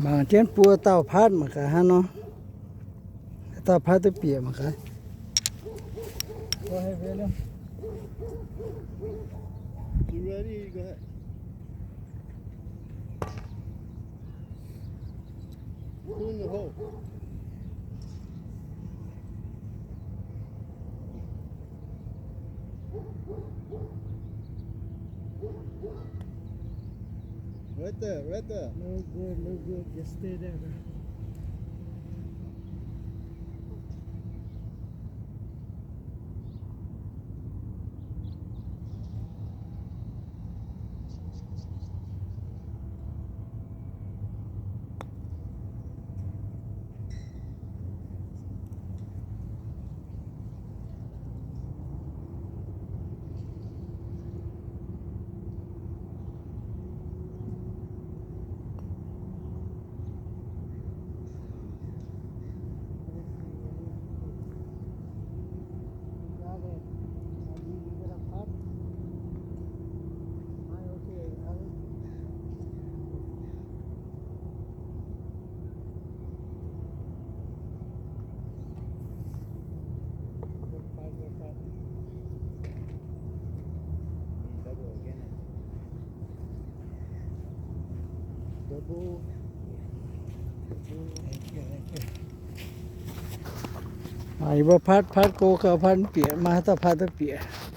Mangc jienv buo dauh paatv mangc gaax hnangv nor. Dauh paatv duqv bieqc mangc gaax. Right there, right there. No good, no good. Just stay there, bro. Yie mbuo paatv, paatv go gauh paatv bieqc, maaih dauh paatv duqv bieqc.